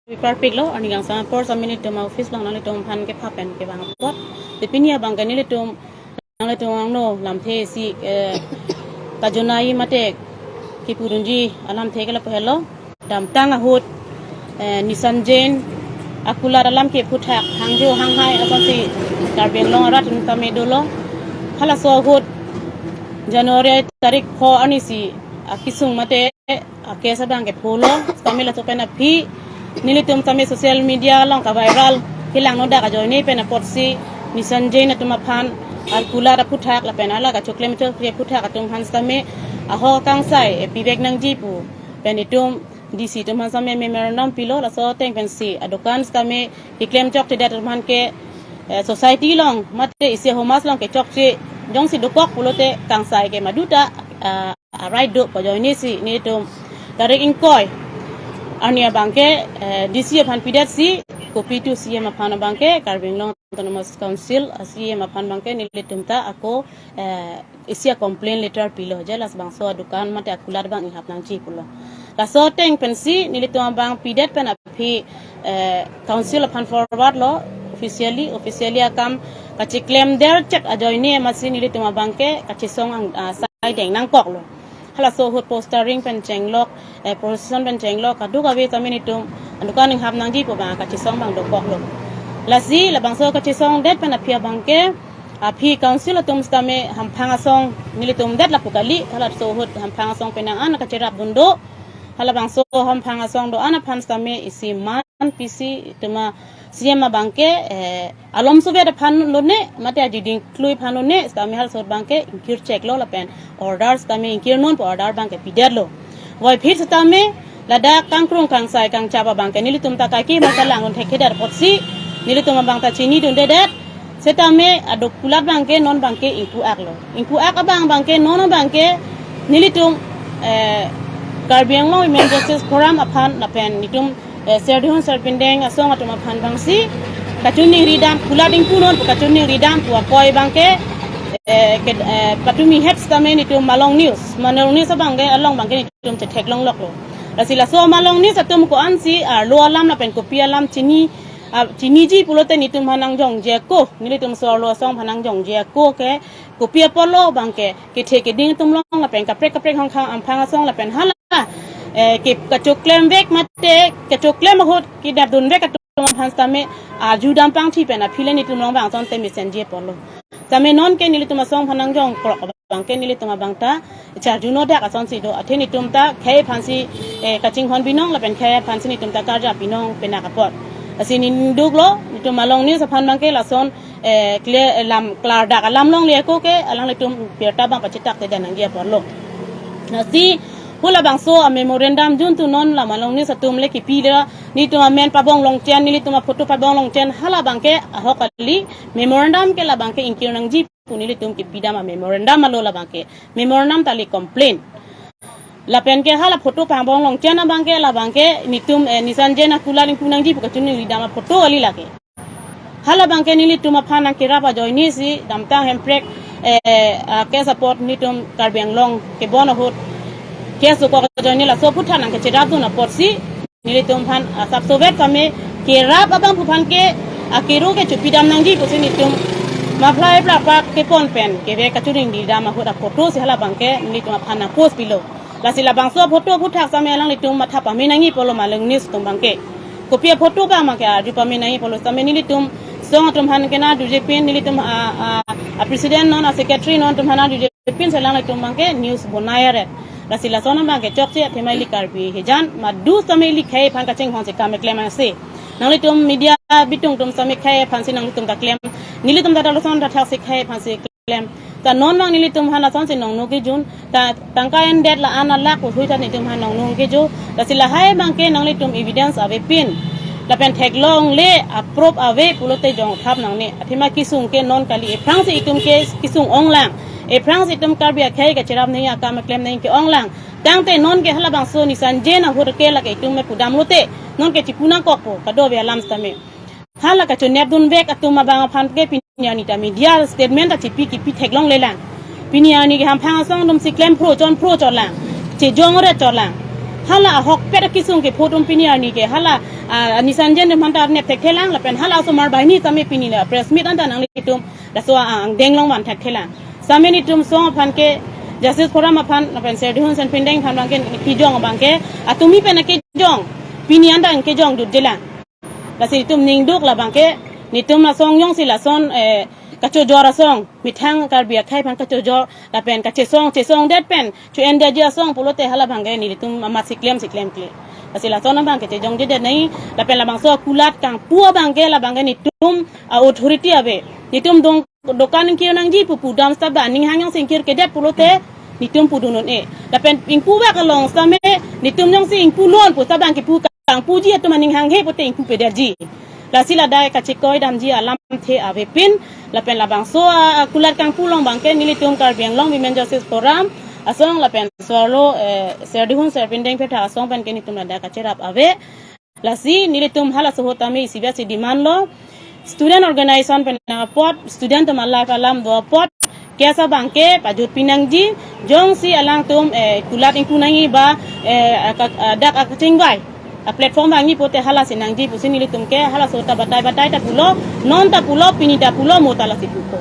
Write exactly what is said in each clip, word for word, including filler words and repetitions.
Piparpiklo, arni kangsam apor sitame nelitum office along nanglitum aphan kepha pen kevang apot. Te pini abangke nelitum nanglitum angno lamthe isi, eh, kajunai mate kipudunji alamthe ke lapu helo. Damtang ahut, eh, Nissan Jain akulat alam ke aphuthak hangjo hanghai asonsi Karbi Anglong arat atum tame dolo. Halaso ahut January tarik pho arnisi akesung mate akes abangke pholo, sitame laso pen aphi nelitum sitame social media along ka-viral kelangno dak ajoine pen apotsi Nissan Jain atum aphan akulat aphuthak lapen hala kachoklem chokri aphuthak atum aphan sitame ahok akangsai, eh, pivek nangji pu pen itum D C atum aphan sitame memorandum pilo, laso ateng pensi adokan sitame keklem chokchedet atum aphan ke, eh, society along mate isi ahomaj along kechokche jongsi dokok pulote kangsai ke maduta, ah, a-right do pu ajoinesi nelitum tarik ingkoi arni abangke, eh, D C aphan pidetsi copy to C M aphan abangke, Karbi Anglong Autonomous Council, ah, C M aphan abangke nelitum ta ako, eh, isi a-complaint letter pilo, je labangso adokan mate akulat abang inghap nangji pulo. Laso ateng pensi nelitum abang pidet pen aphi, eh, council aphan forward lo officially, officially akam kacheklem derchek ajoine amatsi nelitum abangke kachesong ang, ah, saideng nangkoklo. Halaso ahut postering pen chenglok, eh, procession pen chenglok, kadokave sitame nelitum adokan inghap nangji pu abang kachesong abang dokoklo. Lasi labangso kachesongdet pen aphi abangke, aphi council atum sitame hamphang asong nelitum det lapu kali, halaso ahut hamphang asong penang an kacherapdun do. Halabangso hamphang asong do-an aphan sitame isi man pisi itum a-C M abangke, eh, alomsovet aphan lone mate ajiding klui aphan lone sitame halaso abangke ingkir cheklo lapen order sitame ingkir non pu order abangke pidetlo. Voiphit sitame ladak kangkrung kangsai kangchap abangke nelitum ta kaike ma kalang un thekthedet apotsi nelitum abang ta chinidundedet. Setame adok kulat abangke non abangke ingpu-aklo. Ingpu-ak abang abangke non abangke nelitum, eh, Karbi Anglong Women Justice Forum aphan lapen nelitum, eh, Serdihun Serpindeng asong atum aphan abangsi kachiningri dam, kulat ingpu non pu kachiningri dam pu apot abangke, eh, ke, eh, patumi het sitame nelitum Malong News, Malong News abangke along abangke nelitum chetheklongloklo. Lasi laso Malong News atum ko-ansi arlo alam lapen kopi alam chini, ah, chiniji pulote nelitum aphan nangjongje ako, nelitum so arlo asong aphan nangjongje ako ke kopi apotlo abangke kethe keding atum along lapen kaprek kaprek hongkhang amphang asong lapen hala, eh, ke kachoklemvek mate kachoklem ahut kedapdunvek atum aphan sitame arju dam pangthi pen aphi le nelitum along abang asonte mesenji apotlo. Sitame nonke nelitum asong aphan nangjong krok abangke nelitum abang ta charjuno dak asonsi do. Athe nelitum ta khei aphansi, eh, kachinghon binong lapen khei aphansi nelitum ta karja binong penak apot. Lasi neli duklo, nelitum Malong News aphan abangke lason, eh, clear, eh, lam klardak alam longle ako ke alanglitum birta abang pachitak te dan nangji apotlo. Lasi halabangso a-memorandum juntu non la Malong News atum le kipi le nelitum amen pabong longchen, nelitum aphoto pabong longchen, hala abangke ahok kali, memorandum ke labangke ingkir nangji pu nelitum kipi dam a-memorandum alo labangke. Memorandum ta le complaint. Lapen ke hala photo pabong longchen abangke labangke nelitum, eh, Nissan Jain akulat ingpu nangji pu kachiningri dam aphoto kali lake. Hala abangke nelitum aphan nangkerap ajoinesi damtang hemprek, eh, ah, case apot nelitum Karbi Anglong kebon ahut case dokok ajoine laso aphuthak nangkecherapdun apotsi nelitum aphan asapsovet sitame kerap abang aphu aphan ke akero ke chopi dam nangji pusi nelitum muffler plakpak kepon pen keve kachiningri dam ahut aphoto si hala abangke nelitum aphan nangpost pilo. Lasi labangso aphoto aphuthak sitame alanglitum matha pame nangji apotlo Malong News atum abangke. Kopi aphoto abang abangke arju pame nangji apotlo sitame nelitum asong atum aphan ke nangdurjepin, nelitum a, a, a-president non, a-secretary non atum aphan nangdurjepin si alanglitum abangke news bonai aret. Lasi lason abangke chokche athema ili Karbi hijan madu sitame ili khei aphan kachinghonsi kam keklem angse. Nanglitum media bitung atum sitame khei aphansi nanglitum ta klem. Nelitum ta lason ta thaksi khei aphansi klem. Ta non abang nelitum aphan lasonsi nongno kejun. Ta tangka endet la-an alak uhui ta nelitum aphan nongno kejo. Lasi lahai abangke nanglitum evidence avepin lapen theklongle a-proof ave pulote jongthap nangne. Athema kesung ke non kali, aphrangsi itum ke kesung onglang. Aphrangsi itum Karbi akhei kacherap nangji, akam keklem nangji ke-onglang. Tangte nonke halabangso Nissan Jain ahut ke lake itum me pudam lote nonke chipu nangkokpo, kadokave alam sitame. Hala kachonepdunvek atum abang aphan ke pini arni ta media statement ta chipi kipi theklonglelang. Pini arni ke hamphang asong atumsi klemphro chonphro chotlang, chejongre chotlang. Hala ahokpet akesung kepho atum pini arni ke hala, ah, Nisanjen atum aphan ta nep thekthelang lapen hala osomar banghini tame pini la press meet anta nanglitum laso, ah, angdeng along van thekthelang. Same netum asong aphan ke, Justice Forum aphan lapen Serdihun Sarpindeng aphan abang ke kejong abang ke, atumi pen akejong, pini anta kejong jutjelang. Lasi netum ningduk labang ke, netum asong jongsi lason, eh, kachojor asong, methang Karbi akhei aphan kachojor lapen kachesong, chesongdet pen cho-endetji asong pulote hala abang ke nelitum amatsi klemsi klemkle. Lasi lason abang ke chejongjedet nangji lapen labangso akulat kangpu abang ke labang ke netum a-authority ave. Netum dong dokan ingkir nangji pu pudam seta ba aning hang jongsi ingkirkedet pulote netum pudun un-e. Lapen ingpuvek along same netum jongsi ingpu non pu seta abang ke pu kangpuji atum aning hanghe pute ingpupedetji. Lasi ladak kachekoi damji alamthe avepin lapen labangso a, akulat kangpu along abang ke nelitum Karbi Anglong Women Justice Forum asong lapen so-arlo, eh, Serdihun Sarpindeng aphethak asong pen ke netum ladak kacherap ave. Lasi nelitum halaso ahut tame isibasi demand lo. Student organization pen apot, student atum a-life alam do apot, case abang ke pajutpi nangji, jongsi alangtum, eh, kulat ingpu nangji ba, eh, aka-, ah, dak akachingvai a-platform vangji pute halasi nangji pusi nelitum ke halaso ahut ta batai batai ta pulo, non ta pulo, pini ta pulo, mo ta lasi pupo.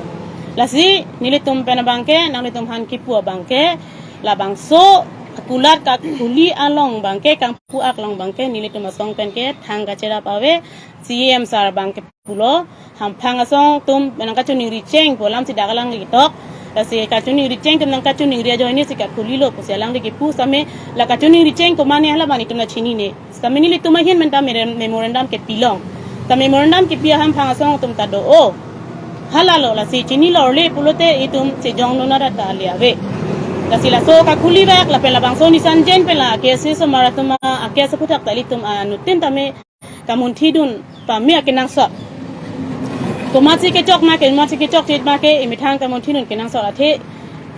Lasi nelitum pen abang ke, nanglitum aphan kipu abang ke, labangso akulat kakhuli along abang ke, kangpu aklong abang ke, nelitum asong pen ke thang kacherap ave. C E M sir abang ke pulo, Hamphang asong atum nangkachoningri cheng pu alamsi dak alang ketok. Lasi kachoningri cheng atum nangkachoningri ajoine si kakhuli lo pusi alangli kipu same, la kachoningri cheng komatne hala abang netum nangchinine. Same nelitum ahin pen ta mere-, memorandum kepilong. Ta memorandum kepi a-Hamphang asong atum ta do-o. Hala lo lasi chinilo le pulote itum chejong nona rata le ave. Lasi laso kakhuli vek lapen labangso Nisanjen pen la K S A osomar atum a-case aphuthak ta ilitum anuttin tame kamunthidun pame akenangsot. Komatsi kechok ma ke, komatsi kechokche ma ke, imethang kamunthidun kenangsot athe.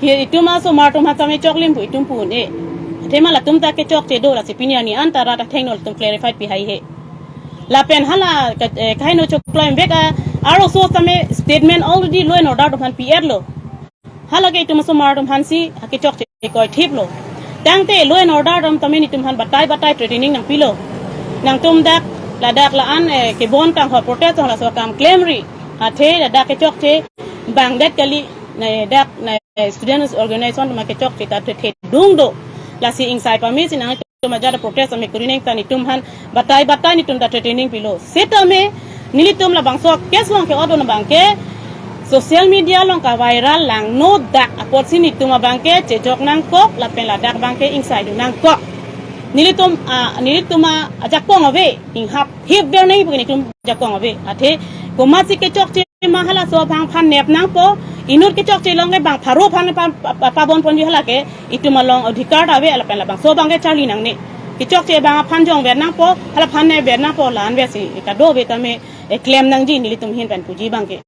Hi itum asomar atum aphan tame choklim pu itum pu un-e. Athema latum ta kechokche do lasi pini arni anta rat athengno latum clarify pi haihe. Lapen hala ka, eh, kaino choklo embek a, aro so tame statement already law and order atum aphan pi-et lo. Hala ke itum asomar atum aphansi akechokche koi thip lo. Tangte law and order atum tame netum aphan batai batai threatening nangpilo. Nangtum dak ladak la-an, eh, kebon kangho protest halaso akam klemri. Athe ladak kechokche bangdet kali, na dak na, eh, students organization atum akechokche ta thethedung do. Lasi ingsai pamesi nangtum ajat protest tame kuri neng ta netum aphan batai batai netum ta threatening pilo. Setame nelitum labangso case along ke-ot un abang ke social media along kaviral langno dak apotsi netum abang ke chejok nangkok lapen ladak abang ke ingsaidun nangkok. Nelitum, ah, nelitum ajakong ave, inghap hip der nangji pu ke netum jakong ave. Athe komatsi kechokche ma halaso abang aphan nep nangpo, inut kechokche along ke bang pharo aphan pa, pa, pa, pabon ponji hala ke itum along adhikar ta ave lapen labangso abang ke charli nangne. Kechokche abang aphan jongver nangpo, hala aphan nepver nangpo, la-an versi kadokave tame, eh, klem nangji nelitum ahin pen puji abang ke.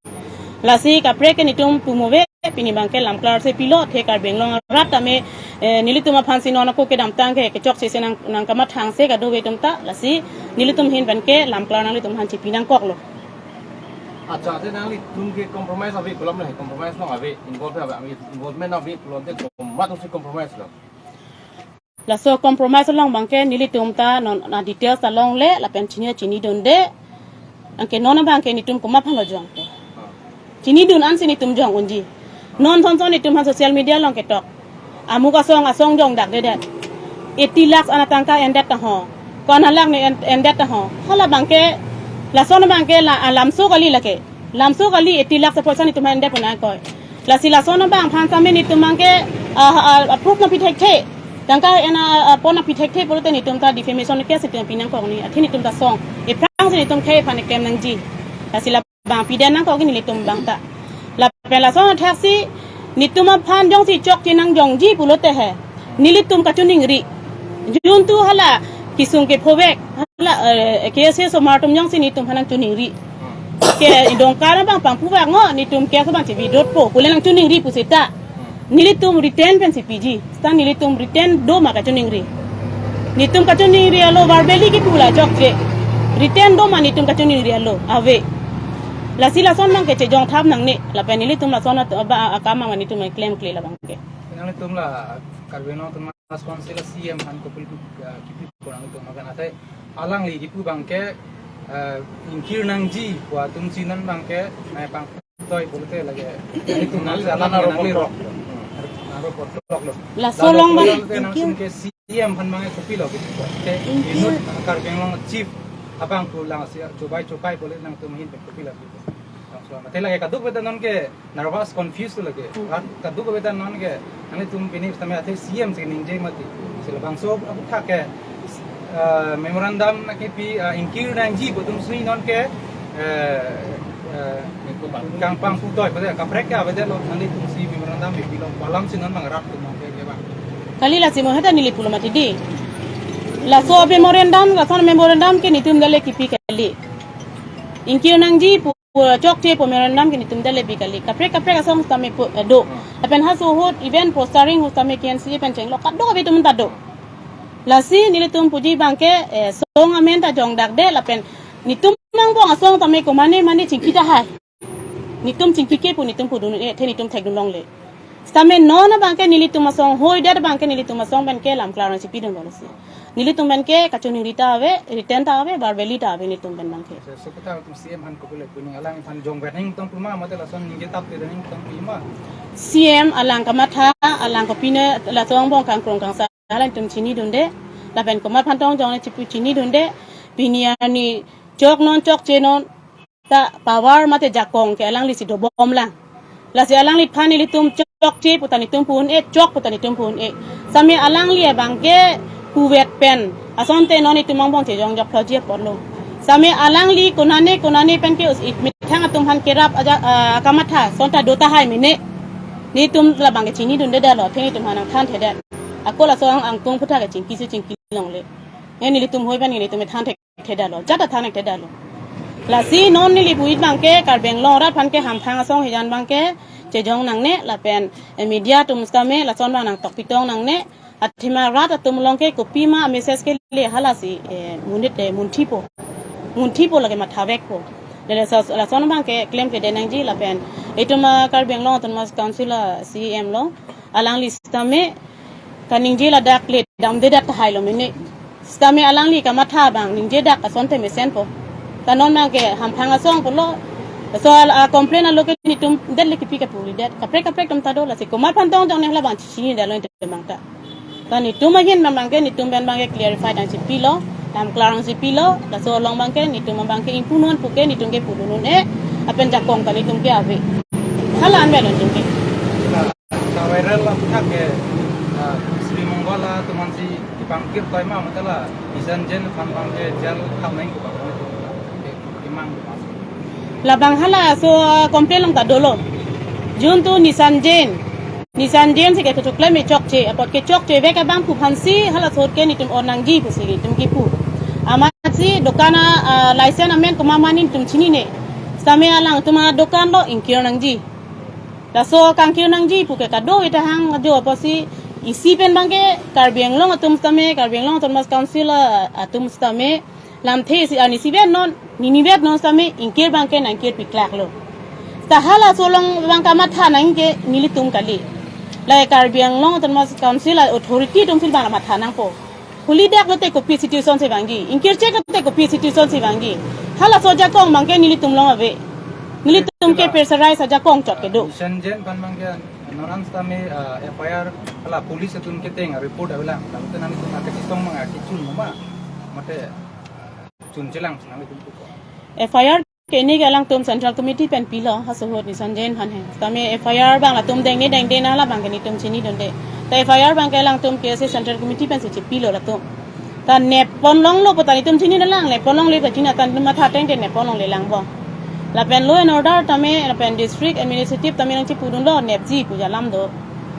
Lasi kaprek ke netum pu mo ave, pini abang ke lamklar si pilo, athe Karbi Anglong arat tame, eh, nelitum aphansi non ako kedamtang ke kechokche si nang, nangkamathang si kadokave atum ta, lasi nelitum ahin pen ke lamklar nanglitum aphan chipi nangkoklo. Accha, athe nanglitum ke compromise ave, kolom le compromise long ave, involve ave, involvement ave, pulote komat si compromise lo. Laso compromise along abang ke nelitum ta non a-details ta longle lapen chini chinidunde. Anke non abang ke netum komat aphan lo jongpo. Chinidun ansi netum jong unji. Non thomson netum aphan social media along ketok. Amuk asong asong jongdakdedet. Eighty lakhs an atangka endet ta ho. Ko-an halak ne en-, endet ta ho. Hala abang ke lason abang ke la, ah, lamso kali lake. Lamso kali eighty lakhs apoisa netum aphan endet pon nangkoi. Lasi lason abang aphan tame netum abang ke, ah, ah, ah, proof nangpi thekthe. Tangka en, ah, ah, pon nangpi thekthe pulote netum ta defamation case netum pi nangkok ni. Athe netum ta song. Ephrangsi netum khei aphan keklem nangji. Lasi labang piden nangkok nelitum abang ta. Lapen lason athaksi netum aphan jongsi chokche nangjongji pulote he, nelitum kachoningri. Juntu hala kesung kephovek, hala, eh, K S A osomar atum jongsi netum aphan nangchoningri. Ke dongkar abang pangpuvek ngo, netum case abang che-withdraw po, kule nangchoningri pu seta. Nelitum written pensi piji, seta nelitum written do ma kachoningri. Netum kachoningri alo verbally kipu la chokche. Written do ma netum kachoningri alo, ave. Lasi lason abang ke chejong thap nangne, lapen nelitum lason at-, ba, akam abang netum klemkle labang ke. Nanglitum la Karbi Anglong atum Autonomous Council C E M aphan kopilo, ah, kipi kurang itu makan atai alangli kipu abangke, ah, ingkir nangji pu atum si non abangke, nai pangtoi pulote lagi itu nang alang nangli rok. Naro potlok lo. Laso along abang laso along te nang ingkir sungke C E M aphan abangke kopilo kipu. Te ingkir inut Karbi Anglong chief abang pu lang si chobai chobai pulote nangtum ahin pen kopilo kipu. Langsung mate lagi kadokave ta non ke nervous, confused lagi. Hmm. Rat kadokave ta non ke nanglitum pini tame athe C E M si ningje mati. Si labangso aputhak ke, eh, memorandum kipi, eh, ingkir nangji pu atum si non ke, eh, eh, kangpang putoi pada kaprek ke avedetlo nanglitum si memorandum pipilo pu alam si non abang rat atum ke ke abang. Kali lasi mo heta neli pulo mati dei. Laso memorandum, laso memorandum ke netum dale kipi kali. Ingkir nangji pu chokche pu memorandum ke netum dale pi kali. Kaprek kaprek asong tame pu, eh, do. Hmm. Lapen halaso ahut event postering ahut tame K N C A pen chenglok kadokave atum ta do. Lasi nelitum puji abangke, eh, song amen ta jongdakde lapen netum angbong asong tame komane mane chingki tahai. Netum chingkike pu netum pudun-e, athe netum thekdun longle. Sitame non abangke nelitum asong, hoidet abangke nelitum asong pen ke lam klarang si pidun bolo si. Nelitum pen ke kachiningri ta ave, written ta ave, verbally ta ave netum pen abangke. So, so kota atum C E M aphan kopilo pu ning, alangphan jongver nangtong pu ma, mate lason ningje tap te nangtong pu ma. C E M alang kamatha, alang kopine laso angbong kangkrong kangsa alangtum chinidunde. Lapen komat aphan tong jong ne chipu chinidunde. Pini arni chok non chokche non ta power mate jakong ke alangli si dobom lang. Lasi alangliphan nelitum chokche pu ta netum pu un-e, chok pu ta netum pu un-e. Sitame alangli abangke kuvet pen asonte non netum angbong chejong jok throji apotlo. Sitame alangli konane konane pen ke us-, ik methang atum aphan kerap aja, ah, kamatha asonta do tahai mene. Netum labangke chinidundedetlo, athe netum aphan nangthanthedet. Ako laso ang angtung aputhak ke chingki si chingki longle. Nge nelitum hoi pen nelitum than thekthedetlo, jat ta than thekthedetlo. Lasi non neli pu-it abangke Karbi Anglong arat aphan ke hamphang asong hijan abangke chejong nangne lapen, eh, media atum sitame lason abang nangtok pitong nangne. Athema rat atum along ke kopima message kele halasi, eh, monit, eh, munthipo. Munthipo lake mathavekpo. Lele sa-, lason abangke klemkledet nangji lapen itum, ah, Karbi Anglong Autonomous Council, ah, C E M lo. Alangli sitame kaningje ladak le damdedet tahai lo mene. Sitame alangli kamatha abang ningjedak asonte mesenpo. Ta non abangke hamphang asong pulo. So al-, ah, complain alo ke netum det le kipi kapulidet. Kaprek kaprek atum ta do, lasi komat aphan tong jong ne halabang chinidetlo netum abang ta. Ta netum ahin abangke netum pen abangke clarify nangchipilo, lam klarang chipilo, laso along abangke netum abangke ingpu non puke netum ke pudun un-e, lapen jakong ta netum ke ave. Hala anvet lo netum ke. Sa viral aputhak ke, ah, Sri Mongol atum aphan si kepangkir toi ma, mate la Nissan Jain aphan abangke jail thap nangji pu abang ke, ke, kemang pu abang. Labang halaso, ah, complain along ta dolo. Juntu Nissan Jain. Nissan Jain si ke kechoklem e chokche, apot ke chokche vek abang pu aphan si halaso ahut ke netum on nangji pusi netum kipu. Amatsi dokan a, ah, license amen komat ma netum chinine. Sitame alangtum adokan lo ingkir nangji. Laso kangkir nangji puke kadokave ta hang ajo apotsi isi pen abangke Karbi Anglong atum sitame, Karbi Anglong Autonomous Council, ah, atum sitame lamthe isi arni isivet non, ninivet non sitame ingkir abangke nangkir piklaklo. Ta halaso along abang kamatha nangji ke nelitum kali. Lahei Karbi Anglong Autonomous Council, ah, authority atum si abang matha nangpo. Holi dak lote kopi situation si vangji, ingkir chek lote kopi situation si vangji. Halaso ajakong abangke nelitum along ave. Nelitum ke pressurize ajakong chot kedo. Nissan Jain aphan abangke non an sitame, ah, F I R hala police atum keteng report avelang. Lalu tenang itu mate kisong manga kichun mama mate chun chelang senang itu. F I R ke ini ke alangtum Central Committee pen pilo, halaso ahut Nissan Jain aphan he. Sitame F I R abang latum dengne dengde na labang ke netum chinidunde. Ta F I R abangke alangtum K S A Central Committee pen si chipilo latum. Ta nep pon longlo pu ta netum chininelang, nep pon longle ta chini ta netum matha tengte nep pon longle lang bo. Lapen law and order tame, lapen district administrative tame nangchipudunlo nepji pu alam do.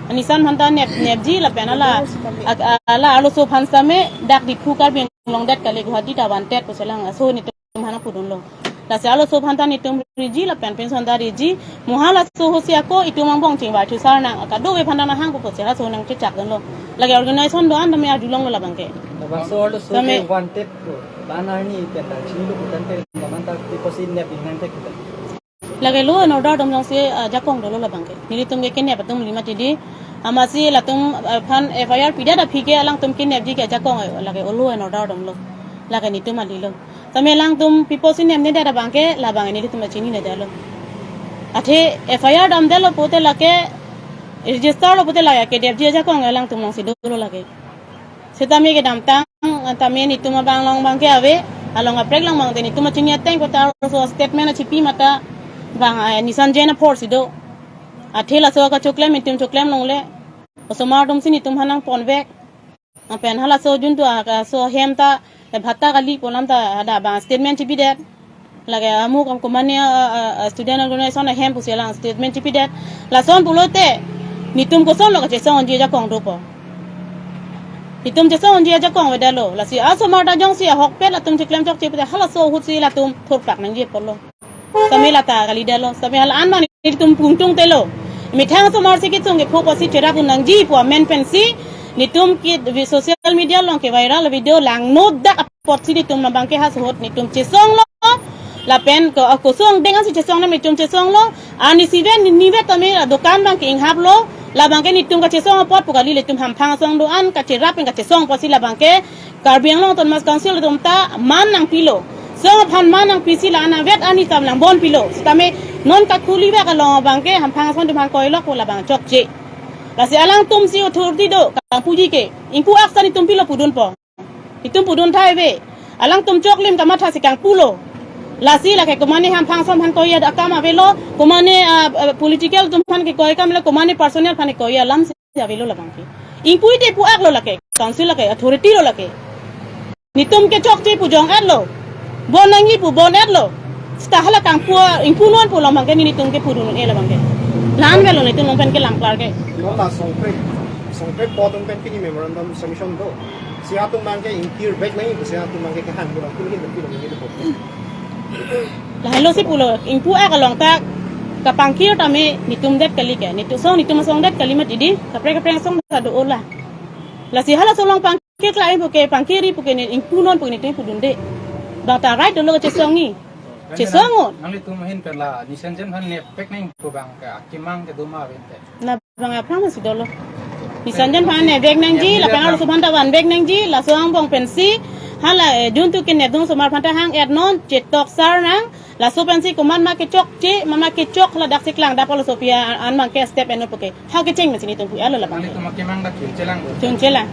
Nissan aphan ta nep, nepji lapen hala, ak-, hala arloso aphan tame dak Diphu Karbi Anglong det kali, Guwahati ta vandet pusi lang aso netum aphan pudunlo. Lasi arloso aphan ta netum riji lapen pension ta riji. Mo halaso ahut si ako itum angbong chingvai thusar nang, kadokave aphan ta nang hangpo pusi halaso nangchechakdunlo. Lake organization do-an tame arjulonglo labangke. Labangso arloso tame ke wanted lo. La-an arni pen ta chinilo pu tangte laman ta kopi pusi nep nangthek pu ta. Lake law and order atum jongsi, ah, ajakong dolo labangke. Nelitum ke kenep atum lima tidi. Amatsi latum aphan F I R pidet aphi ke alangtum kenepji ke ajakong lake olo en order dom lo. Lake netum ali lo. Tame alangtum pipo si nepnedet abang ke labang nelitum chinine detlo. Athe F I R damdetlo pote lake register lo pote lake kedepji ajakong alangtum alongsi dolo lake. Sitame kedamtang tame netum abang along abang ke ave, along kaprek along abang te netum chini ateng kota so statement achipi mata bang, eh, Nissan Jain apor si do. Athe laso kachoklem netum choklem longle. Osomar atum si netum aphan nangponvek. Lapen halaso juntu a, a, so hem ta, eh, bhatta kali pu alam ta ada bang statement chipidet. Lake amuk ang komane, a, a, a, student organization ahem pusi alang statement chipidet. Lason pulote netum kosonlo kachesongji ajakong dopo. Netum chesongji ajakong avedetlo. Lasi osomar ta jongsi ahokpet latum chiklem chokche pute halaso ahut si latum thurpak nangji apotlo. Sitame lata kalidetlo. Sitame hala-an abang netum pungtung telo. Methang osomar si kithung kepho pusi cherap un nangji pu amen pensi netum ke vi-, social media along ke viral video langno dak apotsi netum labang ke halaso ahut netum chesonglo. Lapen ko, kosong deng ansi chesong nam netum chesonglo. Arnisi pen ni, nivet tame dokan abang ke inghaplo. Labang ke netum kachesong apot pu kali, netum hamphang asong do-an kacherap pen kachesong apotsi labang ke Karbi Anglong Autonomous Council atum ta man nangpilo. Song aphan man nangpisi la-an avet arni tam langbon pilo. Sitame non kakhuli vek along abang ke hamphang asong atum aphan koilok pu labang chokche. Lasi alangtum si authority do kangpuji ke. Ingpu ak sa netum pilo pudunpo. Netum pudun thai ave. Alangtum choklim kamathasi kangpulo. Lasi lake komane hamphang asong aphan koi akam avelo, komane, ah, ah, political atum aphan kekoi akam lo, komane personal aphan kekoi alam si avelo labang ke. Ingpu ite pu ak lo lake, council lake, authority lo lake. Netum ke chokche pu jong-etlo. Bon nangji pu bon-etlo. Seta hala kangpu, ingpu non pu labang ke netum ke pudun-e labang ke. La-an avelo netum along pen ke langklar ke. Nonta Songpre, Songpre po atum pen pini memorandum submission do. Si atum abang ke ingkirvek nangji, si atum abang ke kehang pulang pulhin pulhin pulhin. Lahelo si pulo, ingpu ak along ta kapangkir tame netum det kali ke. Netum song, netum asong det kali mati di, kaprek kaprek asong ta do-o la. Lasi halaso along pangkir klemji puke, pangkirji puke ne ingpu non puke netum pudunde. Bang ta right dolo chesongji. Chesong non. Nanglitum ahin pen la Nissan Jain aphan nepvek nangji pu abang ke akemang kedo ma ave te. Labang aphrang si dolo. Nissan Jain aphan nepvek nangji, lapen arloso aphan ta vanvek nangji, laso angbong pensi, hala, eh, juntu kenepdun osomar aphan ta hang-et non, chetok sar nang, laso pensi komat ma kechokche, mama kechok hala daksi klangdap arloso pi an abang ke step en puke. Ha kecheng mesi netum pu alo labang. Nanglitum akemang dak chunchelang do. Chunchelang.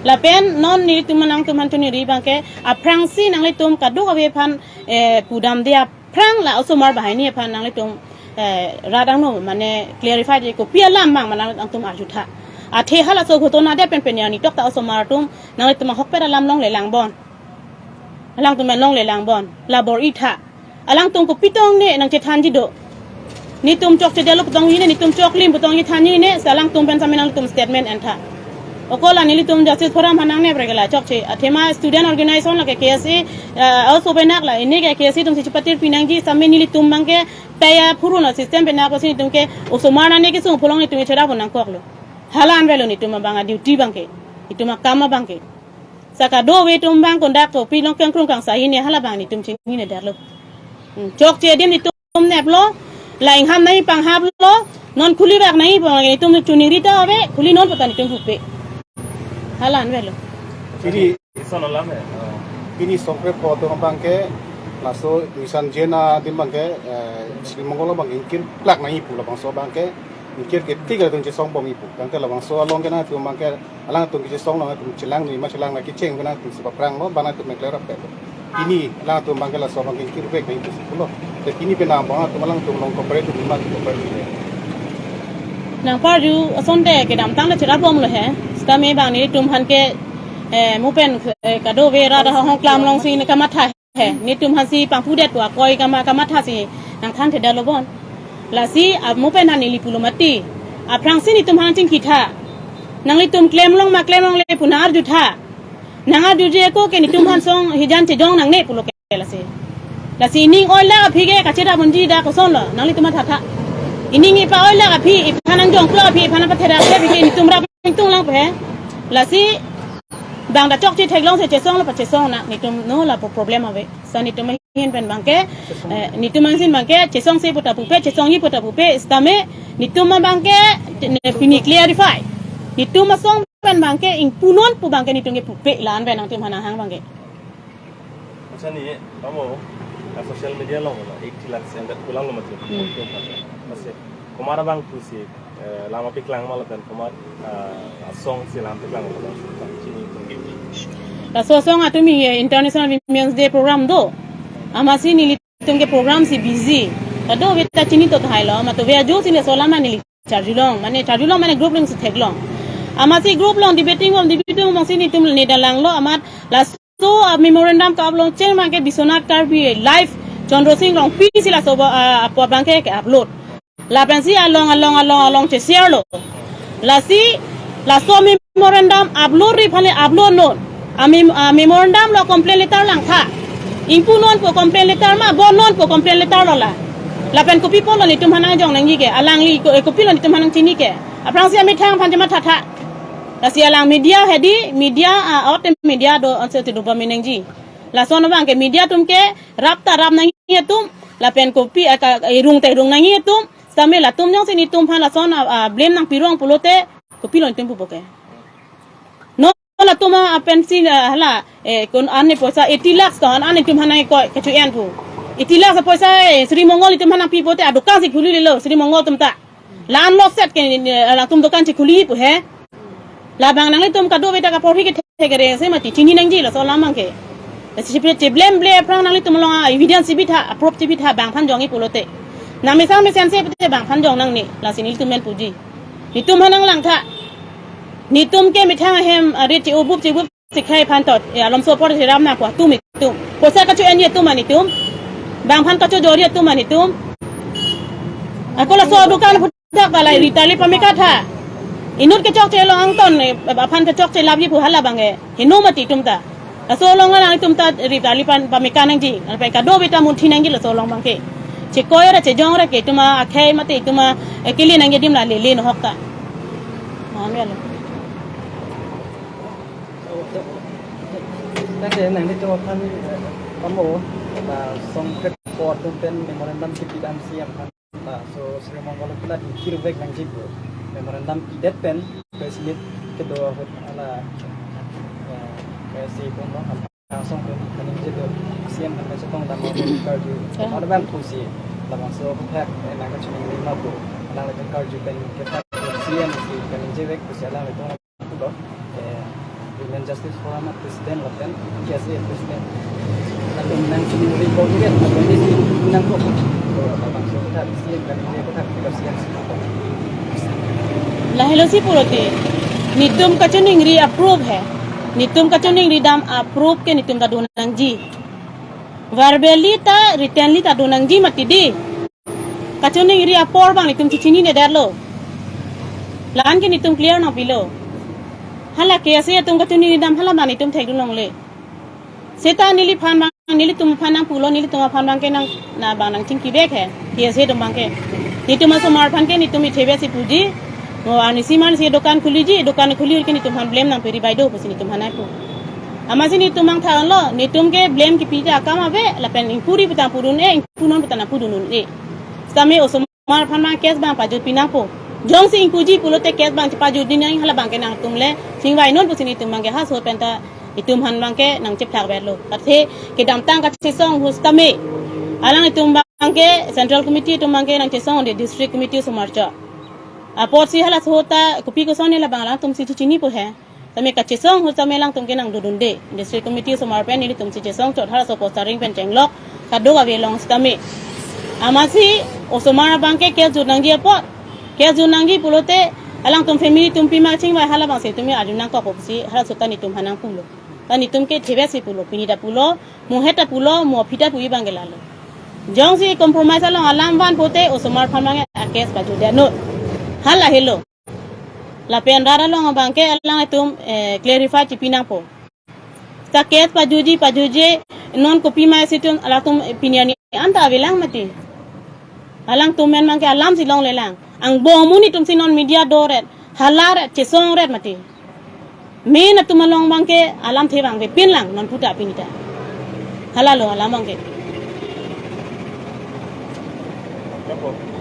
Lapen non nelitum nangtum aphan choningri abang ke, aphrangsi nanglitum kadokave aphan, eh, pudamde aphrang la osomar banghini aphan nanglitum, eh, rat angno mane clarify de kopi alam abang mane nangtum arjutha. Athe halaso ghotona det pen pen arni tok ta osomar atum nanglitum ahokpet alam longle langbon. Alangtum pen longle langbon. La bor-itha. Alangtum kopi tong ne nangchethanji do. Netum chokchedetlo pu tong ne, netum choklim pu tong ne thanji ne, si alangtum pen sitame nangtum statement entha. Okola nelitum Justice Forum aphan nangnep regela chokche. Athema student organization lake K S A, eh, also benak la, ini ke K S A atum si chepatir pinangji, sitame nelitum abang ke taya phurun a system benak pusi netum ke osomar nane kesung pulong netum ke cherap un nangkoklo. Hala-an avelo netum abang a duty abang ke. Netum akam abang ke. Saka dove atum abang kondak to pilong kengkrung kangsahi ne hala abang netum chinine detlo. Hmm, chokche adim netum neplo, la ingham nangji panghaplo, non khulivek nangji abang netum choningri ta ave, khuli non pu ta netum pupe. Hala-an avelo. Pini, pini Songpre po atum abang ke, laso Nissan Jain adim abang ke, eh, Sri Mongol abang ingkirlak nangji pu labangso abang ke, ingkir ke tik atum chesombomji pu. Tangte labangso along ke nangtum abang ke, alangtum kechesong nangtum chelang ni ma chelang na kecheng ke nangtum si papranglo, bang nangtum mekler apet. Pini alangtum abang ke laso abang ke ingkirvek nangji pusi pulo. Te pini penang abang atum alangtum along cooperate ni ma cooperate ni. Nangparju asonte kedamtang ta cherapbomlo he. Sitame bang netum aphan ke, eh, mo pen, eh, kadokave rat ahong klam alongsi ne kamatha he. Netum aphansi pangpudet pu akoi kama, kamathasi nangthanthedetlo bon. Lasi, ah, mo pen aphan neli pulo mati. Aphrangsi netum aphan chingkitha. Nanglitum klemlong ma klemlongle pu nang-arjutha. Nang-arjuje ako ke netum aphan song hijan chejong nangne pulo ke lasi. Lasi ining oilak aphi ke kacherap unji dak kosonlo, nanglitum mathatha. Ining ipa oilak aphi, iphan nangjongplok aphi, iphan nangpatherak aphi ke netum rap ingtung lang pe. Lasi bang ta chokche theklongsi chesonglo pachesong nang, netum no lapu problem ave. Sa netum ahin pen abangke, eh, netum ahin abangke chesongse puta pupe, chesongji puta pupe, sitame netum abangke ne pini clarify. Netum asong pen abangke ingpunon pu abangke netum ke pupe la-an pen nangtum aphan nanghang abangke. Accha, ne, kamu, ah, social media along lo, eighty lakhs endet pulang lo mati. Hmm. Masi, komat abang pusi, eh, lam apeklang ma lapen komat, ah, asong si lam apeklang ma lapen chini. Laso asong atum, eh, International Women's Day program do. Amatsi nelitum ke program si busy. Kadokave ta chini to tahai lo, mathave ajo si laso alam neli charjulong, mane charjulong mane group along si theklong. Amatsi group along debating om, debating om si netum ne dalang lo, amat laso, ah, memorandum ka-upload cheng abangke Biswanath Karbi live Chandra Sing Rongpi si laso ba, ah, apo abangke ke-upload. Lapensi along, along, along, along che-share lo. Lasi, laso memorandum upload ri aphan le upload non. A mem-, a memorandum lo complaint letter langtha. Ingpunon pu complaint letter ma, bonnon pu complaint letter lo la. Lapen kopi apotlo netum aphan nangjong nangji ke, alangli ko, eh, kopilo netum aphan nangchini ke. Aphrangsi amethang aphan chemathatha. Lasi alang media hedi, media, ah, ote media do, anse te do ba menengji. Lason abangke media atum ke, rap ta rap nangji atum, lapen kopi, ah, ka, irung ta irung nangji atum, sitame latum jongsi netum aphan lason, ah, ah, blame nangpirong pulote, kopilo netum pupo ke. Non latum, ah, pensi, ah, hala, eh, ko-an ne poisa eighty lakhs ko-an, an netum aphan nang ko, kecho-en pu. Eighty lakhs poisa, eh, Sri Mongol netum aphan nangpi pulote, adokan si khuli lelo, Sri Mongol atum ta. La-an lo set ke, eh, latum dokan si khuli pu he. Labang nanglitum kadokave ta kaporhi kethe kereng se mati chini nangji laso alam abangke. Lasi cheblem ble aphrang nanglitum along a-evidence chebitha, a-proof chebitha bang aphan jongji pulote. Nang mesen mesen se pute bang aphan jong nangne, lasi nelitum men puji. Netum aphan nanglangtha. Netum ke methang ahem, ah, rit che-obup chebup si khei aphan tot, eh, alomso apor si ram nangpo atum itum. Poisa kacho-enji atum an itum. Bang aphan kachojorji atum an itum. Ako laso adokan dak balai rit arli pameka tha. Inut kechokche along angton, eh, aphan kechokche lapji pu hala abangke. Heno mati itum ta. Laso along la nangtum ta rit arli pan pameka nangji. Lapen kadokave ta munthi nangji laso along abangke. Chekoi ra chejong ra ke itum akhei mati itum, eh, kele nangji adim la lele nohok ta. Amen. Tangte nanglitum aphan, eh, kamo, la songkret apor atum pen memorandum kipidam C M aphan. Laso Sri Mongol aphan la dingkirvek nangji pu memorandum pidet pen press meet kedo ahut hala, eh, eh, si kono hala asong pen kaningje do C M aphan chetongdam karju. Ya. Pada bang pusi labangso aphuthak, eh, nangkachiningri ma pu. Alanglitum karju pen kethak C M si kaningjevek pusi alanglitum pulo, eh, Women Justice Forum a-president lapen K S A president. Lapen nangchiningri ko ke, lapen isi nangkok. Ko labangso kethak C M kaningje kethak C M si nangkok. Lahelo si pulote, netum kachiningri a-proof he. Netum kachiningri dam a-proof ke netum ta do nangji. Verbally ta, writtenly ta do nangji mati di. Kachiningri apor abang netum chechinine detlo. La-an ke netum clear nangpilo. Hala K S A atum kachiningri dam hala abang netum thekdun longle. Seta neliphan abang, nelitum aphan nangpulo, nelitum aphan abangke nang, na abang nangchingkivek he. K S A atum abangke. Netum asomar aphan ke netum ithebe si puji. Mo arnisi marnisi dokan khuliji, dokan khuli ke netum aphan blame nangpiri bai do pusi netum aphan nangpu. Amatsi netum nangthan lo, netum ke blame kipi ta akam ave, lapen ingpuri pu ta pudun-e, ingpunon pu ta nangpudun-e. Sitame osomar aphan abang case abang pajutpi nangpo. Jongsi ingpuji pulote case abang chepajutji nang hala abangke nangtum le chingvainon pusi netum abangke halaso pen ta netum aphan abangke nangchephlak verlo. Athe kedamtang kachesong ahut sitame alanglitum abangke Central Committee atum abangke nangchesong de District Committee osomar chot. Apotsi halaso ta kopi kosonne labang alangtum si chinipo he. Tame kachesong ahut tame alangtum ke nangdodunde. District Committee osomar pen nelitum si chesong chot halaso postaring pen chenglok kadokave along sitame. Amatsi osomar abangke case jut nangji apot. Case jut nangji pulote alangtum family atum pima chingvai hala abang si tumi arju nangkok pusi halaso ta netum aphan nangpulo. Ta netum ke thebe si pulo, pini ta pulo, mo het ta pulo, mo aphi ta puji abangke lalo. Jongsi compromise along alam van pote osomar aphan abangke a-case pajutdetnon. Hala helo. Lapen rat along abangke alangtum, eh, clarify chipi nangpo. Ta case pajuji, pajuji, non kopima si atum, alangtum, eh, pini arni anta avelang mati. Alangtum men abangke alam si longlelang. Angbong amonit atum si non media doret, halaret, chesongret mati. Main atum along abangke alamthe abang vepinlang non puta pini ta. Halalo alam abangke. Yapo.